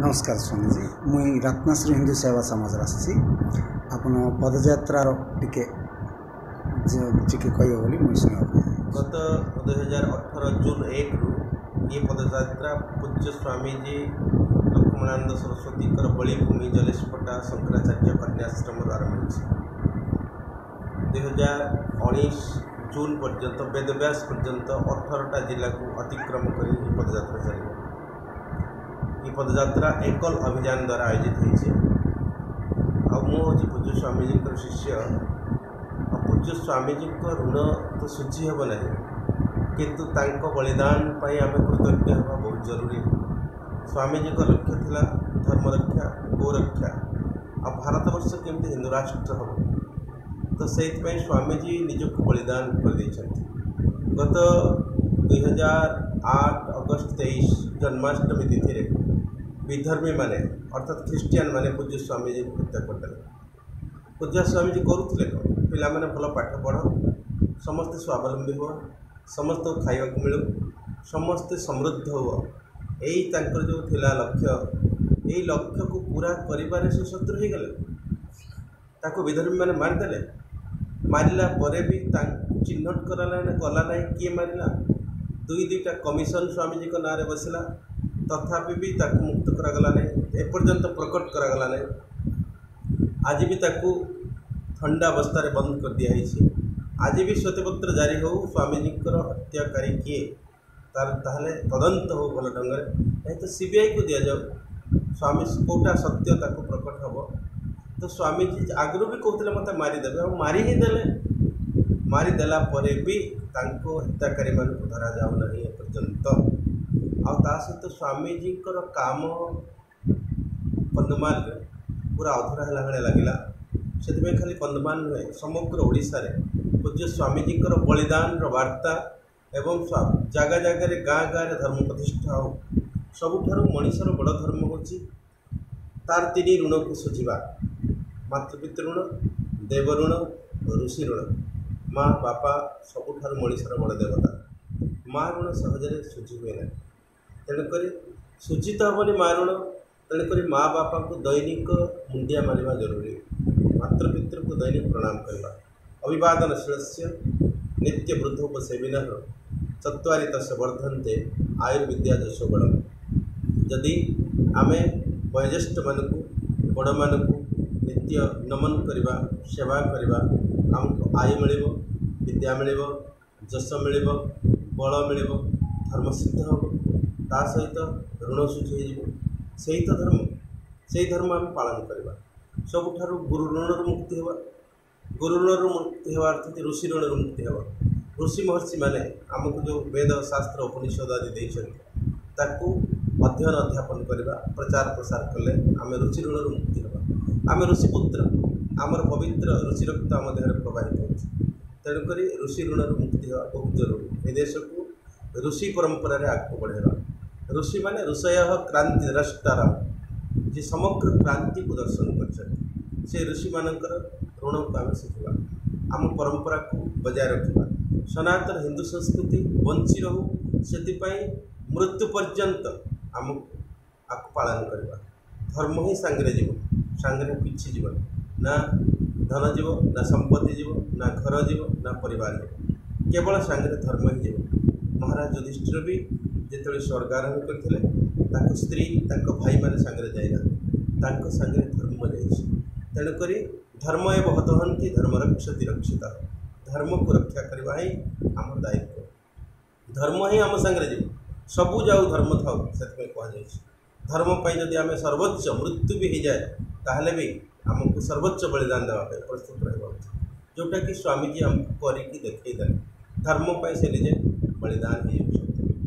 ନମସ୍କାର ସ୍ୱାମୀଜୀ, ମୁଇଁ ରତ୍ନଶ୍ରୀ ହିନ୍ଦୁ ସେବା ସମାଜରୁ ଆସିଛି। ଆପଣ ପଦଯାତ୍ରାର ଟିକେ ଟିକେ କହିବେ ବୋଲି ମୁଇଁ ଶୁଣିବାକୁ। ଗତ 2018 ଜୁନ୍ 1ରୁ ଏ ପଦଯାତ୍ରା ପୂଜ୍ୟ ସ୍ୱାମୀଜୀ ଲକ୍ଷ୍ମଣାନନ୍ଦ ସରସ୍ୱତୀଙ୍କର ବଳିଭୂମି ଜଲେଶପଟା ଶଙ୍କରାଚାର୍ଯ୍ୟ କନ୍ୟାଶ୍ରମରୁ ଆରମ୍ଭ ହୋଇଛି। 2019 ଜୁନ୍ ପର୍ଯ୍ୟନ୍ତ ବେଦବ୍ୟାସ ପର୍ଯ୍ୟନ୍ତ 18ଟା ଜିଲ୍ଲାକୁ ଅତିକ୍ରମ କରି ଏହି ପଦଯାତ୍ରା ଚାଲିବ। ଏହି ପଦଯାତ୍ରା ଏକଲ ଅଭିଯାନ ଦ୍ୱାରା ଆୟୋଜିତ ହୋଇଛି। ଆଉ ମୁଁ ହେଉଛି ପୂଜ୍ୟ ସ୍ୱାମୀଜୀଙ୍କର ଶିଷ୍ୟ। ଆଉ ପୂଜ୍ୟ ସ୍ୱାମୀଜୀଙ୍କ ଋଣ ତ ଶୁଝି ହେବ ନାହିଁ, କିନ୍ତୁ ତାଙ୍କ ବଳିଦାନ ପାଇଁ ଆମେ କୃତଜ୍ଞ ହେବା ବହୁତ ଜରୁରୀ। ସ୍ୱାମୀଜୀଙ୍କ ଲକ୍ଷ୍ୟ ଥିଲା ଧର୍ମରକ୍ଷା, ଗୋରକ୍ଷା ଆଉ ଭାରତବର୍ଷ କେମିତି ହିନ୍ଦୁ ରାଷ୍ଟ୍ର ହେବ। ତ ସେଇଥିପାଇଁ ସ୍ୱାମୀଜୀ ନିଜକୁ ବଳିଦାନ କରିଦେଇଛନ୍ତି। ଗତ 2008 ଅଗଷ୍ଟ 23 ଜନ୍ମାଷ୍ଟମୀ ତିଥିରେ ବିଧର୍ମୀମାନେ ଅର୍ଥାତ୍ ଖ୍ରୀଷ୍ଟିଆନ ମାନେ ପୂଜ୍ୟ ସ୍ୱାମୀଜୀଙ୍କୁ ହତ୍ୟା କରିଦେଲେ। ପୂଜ୍ୟ ସ୍ୱାମୀଜୀ କରୁଥିଲେ କ'ଣ? ପିଲାମାନେ ଭଲ ପାଠ ପଢ଼, ସମସ୍ତେ ସ୍ୱାବଲମ୍ବୀ ହୁଅ, ସମସ୍ତଙ୍କୁ ଖାଇବାକୁ ମିଳୁ, ସମସ୍ତେ ସମୃଦ୍ଧ ହୁଅ, ଏଇ ତାଙ୍କର ଯେଉଁ ଥିଲା ଲକ୍ଷ୍ୟ, ଏଇ ଲକ୍ଷ୍ୟକୁ ପୁରା କରିବାରେ ସେ ଶତ୍ରୁ ହେଇଗଲେ। ତାକୁ ବିଧର୍ମୀମାନେ ମାରିଦେଲେ। ମାରିଲା ପରେ ବି ତାଙ୍କୁ ଚିହ୍ନଟ କରାଗଲା ଗଲା ନାହିଁ କିଏ ମାରିଲା। ଦୁଇଟା କମିଶନ ସ୍ୱାମୀଜୀଙ୍କ ନାଁରେ ବସିଲା, ତଥାପି ବି ତାକୁ ମୁକ୍ତ କରାଗଲା ନାହିଁ, ଏପର୍ଯ୍ୟନ୍ତ ପ୍ରକଟ କରାଗଲା ନାହିଁ। ଆଜି ବି ତାକୁ ଥଣ୍ଡା ଅବସ୍ଥାରେ ବନ୍ଦ କରିଦିଆହେଇଛି। ଆଜି ବି ଶ୍ୱେତପତ୍ର ଜାରି ହେଉ, ସ୍ୱାମୀଜୀଙ୍କର ହତ୍ୟାକାରୀ କିଏ ତାର ତାହେଲେ ତଦନ୍ତ ହେଉ ଭଲ ଢଙ୍ଗରେ, ନାହିଁ ତ ସିବିଆଇକୁ ଦିଆଯାଉ। ସ୍ୱାମୀ କେଉଁଟା ସତ୍ୟ ତାକୁ ପ୍ରକଟ ହେବ। ତ ସ୍ୱାମୀଜୀ ଆଗରୁ ବି କହୁଥିଲେ ମୋତେ ମାରିଦେବେ, ଆଉ ମାରି ହିଁ ଦେଲେ। ମାରିଦେଲା ପରେ ବି ତାଙ୍କୁ ହତ୍ୟାକାରୀମାନଙ୍କୁ ଧରାଯାଉ ନାହିଁ ଏପର୍ଯ୍ୟନ୍ତ। ଆଉ ତା ସହିତ ସ୍ୱାମୀଜୀଙ୍କର କାମ କନ୍ଧମାଳରେ ପୁରା ଅଧୁରା ହେଲା ଭଳିଆ ଲାଗିଲା। ସେଥିପାଇଁ ଖାଲି କନ୍ଧମାଳ ନୁହେଁ, ସମଗ୍ର ଓଡ଼ିଶାରେ ପୂଜ୍ୟ ସ୍ୱାମୀଜୀଙ୍କର ବଳିଦାନର ବାର୍ତ୍ତା ଏବଂ ଜାଗା ଜାଗାରେ ଗାଁ ଗାଁରେ ଧର୍ମ ପ୍ରତିଷ୍ଠା ହେଉ। ସବୁଠାରୁ ମଣିଷର ବଡ଼ ଧର୍ମ ହେଉଛି ତାର 3 ଋଣକୁ ଶୁଝିବା: ମାତୃପିତୃ ଋଣ, ଦେବ ଋଣ, ଋଷି ଋଣ। ମା ବାପା ସବୁଠାରୁ ମଣିଷର ବଡ଼ ଦେବତା। ମା ଋଣ ସହଜରେ ଶୁଝି ହୁଏ ନାହିଁ, ତେଣୁକରି ଶୁଝି ତ ହେବନି ମା ଋଣ। ତେଣୁକରି ମା ବାପାଙ୍କୁ ଦୈନିକ ମୁଣ୍ଡିଆ ମାରିବା ଜରୁରୀ। ମାତୃପିତୃକୁ ଦୈନିକ ପ୍ରଣାମ କରିବା। ଅଭିବାଦନଶୀଳସ୍ୟ ନିତ୍ୟ ବୃଦ୍ଧୋପସେବିନଃ ଚତ୍ୱାରି ତସ୍ୟ ବର୍ଦ୍ଧନ୍ତେ ଆୟୁର୍ବିଦ୍ୟା ଯଶୋ ବଳମ୍। ଯଦି ଆମେ ବୟୋଜ୍ୟେଷ୍ଠମାନଙ୍କୁ, ବଡ଼ମାନଙ୍କୁ ନିତ୍ୟ ନମନ କରିବା, ସେବା କରିବା, ଆମକୁ ଆୟୁ ମିଳିବ, ବିଦ୍ୟା ମିଳିବ, ଯଶ ମିଳିବ, ବଳ ମିଳିବ, ଧର୍ମ ସିଦ୍ଧ ହେବ, ତା ସହିତ ଋଣ ଶୁଝି ହେଇଯିବ। ସେଇ ତ ଧର୍ମ, ସେଇ ଧର୍ମ ଆମେ ପାଳନ କରିବା। ସବୁଠାରୁ ଗୁରୁ ଋଣରୁ ମୁକ୍ତି ହେବା। ଗୁରୁ ଋଣରୁ ମୁକ୍ତି ହେବା ଅର୍ଥାତ୍ ଋଷି ଋଣରୁ ମୁକ୍ତି ହେବା। ଋଷି ମହର୍ଷିମାନେ ଆମକୁ ଯେଉଁ ବେଦ ଶାସ୍ତ୍ର ଉପନିଷଦ ଆଦି ଦେଇଛନ୍ତି, ତାକୁ ଅଧ୍ୟୟନ ଅଧ୍ୟାପନ କରିବା, ପ୍ରଚାର ପ୍ରସାର କଲେ ଆମେ ଋଷି ଋଣରୁ ମୁକ୍ତି ହେବା। ଆମେ ଋଷିପୁତ୍ର, ଆମର ପବିତ୍ର ଋଷି ରକ୍ତ ଆମ ଦେହରେ ପ୍ରବାହିତ ହେଉଛି। ତେଣୁକରି ଋଷି ଋଣରୁ ମୁକ୍ତି ହେବା ବହୁତ ଜରୁରୀ। ଏ ଦେଶକୁ ଋଷି ପରମ୍ପରାରେ ଆଗକୁ ବଢ଼ାଇବା। ଋଷିମାନେ ଋଷୟ କ୍ରାନ୍ତି ଦ୍ରଷ୍ଟାର, ଯିଏ ସମଗ୍ର କ୍ରାନ୍ତିକୁ ଦର୍ଶନ କରିଛନ୍ତି, ସେ ଋଷିମାନଙ୍କର ଋଣକୁ ଆମେ ଶୁଝିବା, ଆମ ପରମ୍ପରାକୁ ବଜାୟ ରଖିବା। ସନାତନ ହିନ୍ଦୁ ସଂସ୍କୃତି ବଞ୍ଚି ରହୁ, ସେଥିପାଇଁ ମୃତ୍ୟୁ ପର୍ଯ୍ୟନ୍ତ ଆମକୁ ଆକୁ ପାଳନ କରିବା। ଧର୍ମ ହିଁ ସାଙ୍ଗରେ ଯିବ, ସାଙ୍ଗରେ କିଛି ଯିବନି। ନା ଧନ ଯିବ, ନା ସମ୍ପତ୍ତି ଯିବ, ନା ଘର ଯିବ, ନା ପରିବାର ଯିବ, କେବଳ ସାଙ୍ଗରେ ଧର୍ମ ହିଁ ଯିବ। ମହାରାଜ ଯୁଧିଷ୍ଠିର ବି ଯେତେବେଳେ ସ୍ୱର୍ଗାରୋହଣ କରିଥିଲେ, ତାଙ୍କ ସ୍ତ୍ରୀ ତାଙ୍କ ଭାଇମାନେ ସାଙ୍ଗରେ ଯାଇନାହାନ୍ତି, ତାଙ୍କ ସାଙ୍ଗରେ ଧର୍ମ ଯାଇଛି। ତେଣୁକରି ଧର୍ମ ଏବ ହତହନ୍ତି ଧର୍ମ ରକ୍ଷତି ରକ୍ଷିତ। ଧର୍ମକୁ ରକ୍ଷା କରିବା ହିଁ ଆମର ଦାୟିତ୍ୱ। ଧର୍ମ ହିଁ ଆମ ସାଙ୍ଗରେ ଯିବ, ସବୁ ଯାଉ ଧର୍ମ ଥାଉ, ସେଥିପାଇଁ କୁହାଯାଇଛି। ଧର୍ମ ପାଇଁ ଯଦି ଆମେ ସର୍ବୋଚ୍ଚ ମୃତ୍ୟୁ ବି ହେଇଯାଏ, ତାହେଲେ ବି ଆମକୁ ସର୍ବୋଚ୍ଚ ବଳିଦାନ ଦେବା ପାଇଁ ପ୍ରସ୍ତୁତ ରହିବା ଉଚିତ, ଯେଉଁଟାକି ସ୍ୱାମୀଜୀ ଆମକୁ କରିକି ଦେଖେଇଦେଲେ। ଧର୍ମ ପାଇଁ ସେ ନିଜେ ବଳିଦାନ ହେଇଯାଉଛନ୍ତି।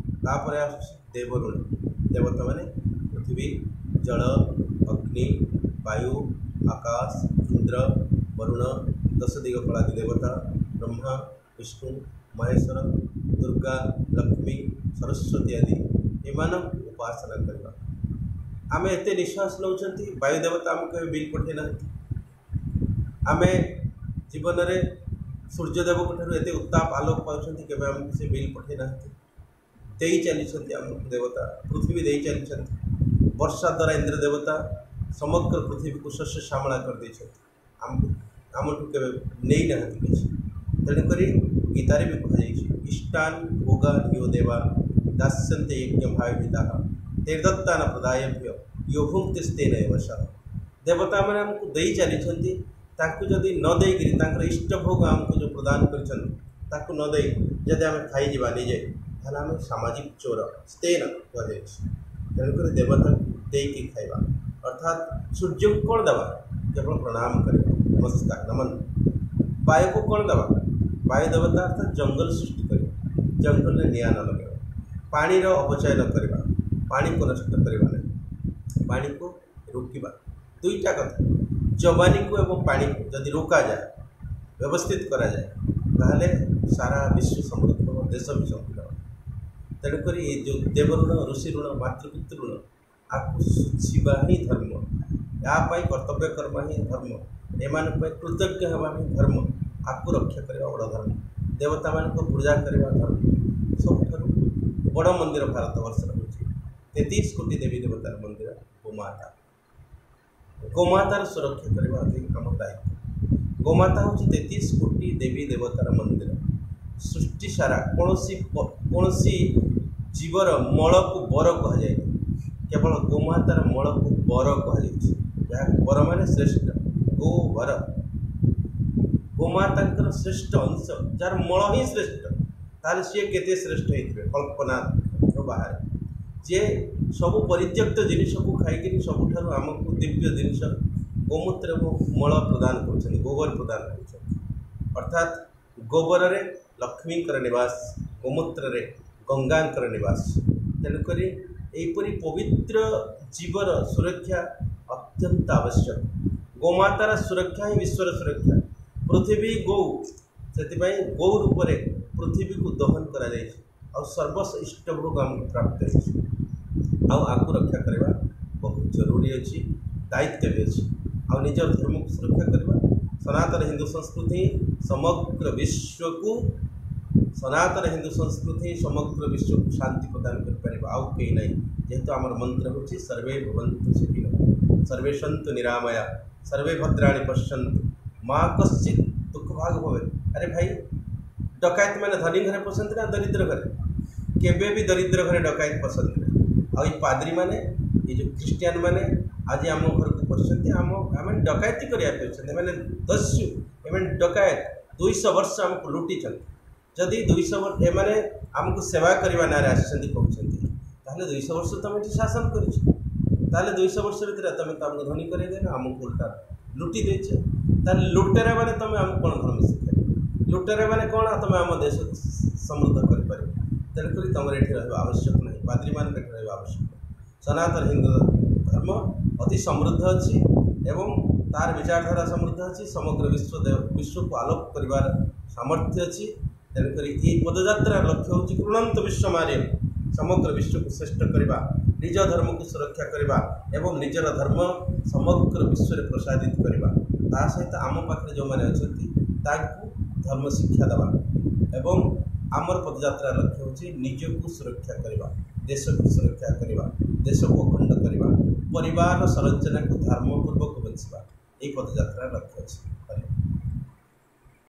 ତାପରେ ଆସୁଛି ଦେବଋଣ। ଦେବତାମାନେ ପୃଥିବୀ, ଜଳ, ଅଗ୍ନି, ବାୟୁ, ଆକାଶ, ଇନ୍ଦ୍ର, ବରୁଣ, ଦଶ ଦିଗ କଳାଦି ଦେବତା, ବ୍ରହ୍ମା, ବିଷ୍ଣୁ, ମହେଶ୍ୱର, ଦୁର୍ଗା, ଲକ୍ଷ୍ମୀ, ସରସ୍ୱତୀ ଆଦି, ଏମାନଙ୍କୁ ଉପାସନା କରିବା। ଆମେ ଏତେ ନିଶ୍ୱାସ ନେଉଛନ୍ତି, ବାୟୁ ଦେବତା ଆମକୁ କେବେ ବିଲ୍ ପଠାଇ ନାହାନ୍ତି। ଆମେ ଜୀବନରେ ସୂର୍ଯ୍ୟଦେବଙ୍କ ଠାରୁ ଏତେ ଉତ୍ତାପ ଆଲୋକ ପାଉଛନ୍ତି, କେବେ ଆମକୁ ସେ ବିଲ୍ ପଠାଇ ନାହାନ୍ତି। ଦେଇ ଚାଲିଛନ୍ତି ଆମକୁ ଦେବତା, ପୃଥିବୀ ଦେଇ ଚାଲିଛନ୍ତି। ବର୍ଷା ଦ୍ୱାରା ଇନ୍ଦ୍ର ଦେବତା ସମଗ୍ର ପୃଥିବୀକୁ ଶସ୍ୟ ଶ୍ୟାମଳା କରିଦେଇଛନ୍ତି, ଆମକୁ ଆମଠୁ କେବେ ନେଇନାହାନ୍ତି କିଛି। ତେଣୁକରି ଗୀତାରେ ବି କୁହାଯାଇଛି, ଇଷ୍ଟାନ ଭୋଗା ୟୋ ଦେବା ଦାସ୍ୟନ୍ତେ ଯଜ୍ଞ ଭାବିତାଃ ତୀର୍ଦତ୍ତାନ ପ୍ରଦାୟଭ୍ୟ ୟୋ ଭୁକ୍ତିସ୍ତେନ ଏବ ସଃ। ଦେବତାମାନେ ଆମକୁ ଦେଇ ଚାଲିଛନ୍ତି, ତାଙ୍କୁ ଯଦି ନ ଦେଇକରି ତାଙ୍କର ଇଷ୍ଟ ଭୋଗ ଆମକୁ ଯେଉଁ ପ୍ରଦାନ କରିଛନ୍ତି ତାକୁ ନ ଦେଇ ଯଦି ଆମେ ଖାଇଯିବା ନିଜେ, ତାହେଲେ ଆମେ ସାମାଜିକ ଚୋର, ସ୍ତେନ କୁହାଯାଇଛି। ତେଣୁକରି ଦେବତାକୁ ଦେଇକି ଖାଇବା, ଅର୍ଥାତ୍ ସୂର୍ଯ୍ୟକୁ କ'ଣ ଦେବା? କେବଳ ପ୍ରଣାମ କରିବା, ନମସ୍କାର, ନମନ। ବାୟୁକୁ କ'ଣ ଦେବା? ବାୟୁ ଦେବତା ଅର୍ଥାତ୍ ଜଙ୍ଗଲ ସୃଷ୍ଟି କରିବା, ଜଙ୍ଗଲରେ ନିଆଁ ନ ଲଗାଇବା, ପାଣିର ଅପଚୟ ନ କରିବା, ପାଣିକୁ ନଷ୍ଟ କରିବା ନାହିଁ, ପାଣିକୁ ରୋକିବା। ଦୁଇଟା କଥା, ଜବାନୀକୁ ଏବଂ ପାଣିକୁ ଯଦି ରୋକାଯାଏ, ବ୍ୟବସ୍ଥିତ କରାଯାଏ, ତାହେଲେ ସାରା ବିଶ୍ୱ ସମୃଦ୍ଧ ହେବ, ଦେଶ ବି ସମୃଦ୍ଧ ହେବ। ତେଣୁକରି ଏ ଯେଉଁ ଦେବଋଣ, ଋଷି ଋଣ, ମାତୃପିତୃ ଋଣ, ଆକୁ ଶୁଝିବା ହିଁ ଧର୍ମ। ଏହା ପାଇଁ କର୍ତ୍ତବ୍ୟ କର୍ମ ହିଁ ଧର୍ମ, ଏମାନଙ୍କ ପାଇଁ କୃତଜ୍ଞ ହେବା ହିଁ ଧର୍ମ, ଆକୁ ରକ୍ଷା କରିବା ବଡ଼ ଧର୍ମ, ଦେବତାମାନଙ୍କୁ ପୂଜା କରିବା ଧର୍ମ। ସବୁଠାରୁ ବଡ଼ ମନ୍ଦିର ଭାରତବର୍ଷର ହେଉଛି 33 କୋଟି ଦେବୀ ଦେବତାର ମନ୍ଦିର ଗୋମାତା। ଗୋମାତାର ସୁରକ୍ଷା କରିବା ଅତି ଆମ ଦାୟିତ୍ୱ। ଗୋମାତା ହେଉଛି 33 କୋଟି ଦେବୀ ଦେବତାର ମନ୍ଦିର। ସୃଷ୍ଟି ସାରା କୌଣସି ଜୀବର ମଳକୁ ବର କୁହାଯାଏନି, କେବଳ ଗୋମାତାର ମଳକୁ ବର କୁହାଯାଇଛି, ଯାହାକୁ ବର ମାନେ ଶ୍ରେଷ୍ଠ, ଗୋ ବର। ଗୋମାତାଙ୍କର ଶ୍ରେଷ୍ଠ ଅଂଶ, ଯାହାର ମଳ ହିଁ ଶ୍ରେଷ୍ଠ, ତାହେଲେ ସିଏ କେତେ ଶ୍ରେଷ୍ଠ ହେଇଥିବେ କଳ୍ପନାର ବାହାରେ। ଯିଏ ସବୁ ପରିତ୍ୟକ୍ତ ଜିନିଷକୁ ଖାଇକିରି ସବୁଠାରୁ ଆମକୁ ଦିବ୍ୟ ଜିନିଷ ଗୋମୂତ୍ର ଏବଂ ମଳ ପ୍ରଦାନ କରୁଛନ୍ତି, ଗୋବର ପ୍ରଦାନ କରୁଛନ୍ତି। ଅର୍ଥାତ୍ ଗୋବରରେ ଲକ୍ଷ୍ମୀଙ୍କର ନିବାସ, ଗୋମୂତ୍ରରେ ଗଙ୍ଗାଙ୍କର ନିବାସ। ତେଣୁକରି ଏହିପରି ପବିତ୍ର ଜୀବର ସୁରକ୍ଷା ଅତ୍ୟନ୍ତ ଆବଶ୍ୟକ। ଗୋମାତାର ସୁରକ୍ଷା ହିଁ ବିଶ୍ୱର ସୁରକ୍ଷା। ପୃଥିବୀ ଗୋ, ସେଥିପାଇଁ ଗୋ ରୂପରେ ପୃଥିବୀକୁ ଦହନ କରାଯାଇଛି ଆଉ ସର୍ବ ଇଷ୍ଟଭୋଗ ଆମକୁ ପ୍ରାପ୍ତ ହେଇଛି। ଆଉ ଆକୁ ରକ୍ଷା କରିବା ବହୁତ ଜରୁରୀ ଅଛି, ଦାୟିତ୍ୱ ବି ଅଛି। ଆଉ ନିଜ ଧର୍ମକୁ ସୁରକ୍ଷା କରିବା, ସନାତନ ହିନ୍ଦୁ ସଂସ୍କୃତି ସମଗ୍ର ବିଶ୍ୱକୁ, ସନାତନ ହିନ୍ଦୁ ସଂସ୍କୃତି ସମଗ୍ର ବିଶ୍ୱକୁ ଶାନ୍ତି ପ୍ରଦାନ କରିପାରିବ, ଆଉ କେହି ନାହିଁ। ଯେହେତୁ ଆମର ମନ୍ତ୍ର ହେଉଛି ସର୍ବେ ଭବନ୍ତୁ ସୁଖିନଃ, ସର୍ବେ ସନ୍ତୁ ନିରାମୟା, ସର୍ବେ ଭଦ୍ରାଣୀ ପଶ୍ୟନ୍ତୁ, ମା କଶ୍ଚିତ୍ ଦୁଃଖ ଭାଗ ଭବେତ୍। ଆରେ ଭାଇ, ଡକାୟତ ମାନେ ଧନୀ ଘରେ ପଶନ୍ତି ନା ଦରିଦ୍ର ଘରେ? କେବେ ବି ଦରିଦ୍ର ଘରେ ଡକାୟତ ପଶନ୍ତି ନାହିଁ। ଆଉ ଏଇ ପାଦ୍ରୀ ମାନେ, ଏ ଯେଉଁ ଖ୍ରୀଷ୍ଟିଆନ ମାନେ ଆଜି ଆମ ଘରକୁ ପଶିଛନ୍ତି, ଆମେ ଡକାୟତି କରିବାକୁ ଅଛନ୍ତି। ଏମାନେ ଦସ୍ୟୁ, ଏମାନେ ଡକାୟତ। 200 ବର୍ଷ ଆମକୁ ଲୁଟିଛନ୍ତି। ଯଦି 200 ବର୍ଷ ଏମାନେ ଆମକୁ ସେବା କରିବା ନାଁରେ ଆସିଛନ୍ତି କହୁଛନ୍ତି, ତାହେଲେ 200 ବର୍ଷ ତୁମେ ଏଠି ଶାସନ କରିଛ, ତାହେଲେ 200 ବର୍ଷ ଭିତରେ ତୁମେ ତ ଆମକୁ ଧନୀ କରେଇଦେଲ, ଆମକୁ ଉଲ୍ଟା ଲୁଟି ଦେଇଛ। ତାହେଲେ ଲୁଟେରା ମାନେ ତୁମେ ଆମକୁ କ'ଣ ଧର୍ମ ଶିଖାଇବ? ଲୁଟେରା ମାନେ କ'ଣ ତୁମେ ଆମ ଦେଶକୁ ସମୃଦ୍ଧ କରିପାରିବ? ତେଣୁକରି ତୁମର ଏଠି ରହିବା ଆବଶ୍ୟକ ନାହିଁ, ପାଦ୍ରୀମାନଙ୍କ ଏଠି ରହିବା ଆବଶ୍ୟକ ନାହିଁ। ସନାତନ ହିନ୍ଦୁ ଧର୍ମ ଅତି ସମୃଦ୍ଧ ଅଛି ଏବଂ ତାର ବିଚାରଧାରା ସମୃଦ୍ଧ ଅଛି, ସମଗ୍ର ବିଶ୍ୱକୁ ଆଲୋକ କରିବାର ସାମର୍ଥ୍ୟ ଅଛି। ତେଣୁକରି ଏହି ପଦଯାତ୍ରାର ଲକ୍ଷ୍ୟ ହେଉଛି କୃଣନ୍ତ ବିଶ୍ୱମାର୍ୟମ୍, ସମଗ୍ର ବିଶ୍ୱକୁ ଶ୍ରେଷ୍ଠ କରିବା, ନିଜ ଧର୍ମକୁ ସୁରକ୍ଷା କରିବା ଏବଂ ନିଜର ଧର୍ମ ସମଗ୍ର ବିଶ୍ୱରେ ପ୍ରସାରିତ କରିବା। ତା ସହିତ ଆମ ପାଖରେ ଯେଉଁମାନେ ଅଛନ୍ତି ତାଙ୍କୁ ଧର୍ମ ଶିକ୍ଷା ଦେବା ଏବଂ ଆମର ପଦଯାତ୍ରାର ଲକ୍ଷ୍ୟ ହେଉଛି ନିଜକୁ ସୁରକ୍ଷା କରିବା, ଦେଶକୁ ସୁରକ୍ଷା କରିବା, ଦେଶକୁ ଅଖଣ୍ଡ କରିବା, ପରିବାରର ସଂରଚନାକୁ ଧର୍ମପୂର୍ବକ ବଞ୍ଚିବା। ଏହି ପଦଯାତ୍ରାର ଲକ୍ଷ୍ୟ ଅଛି।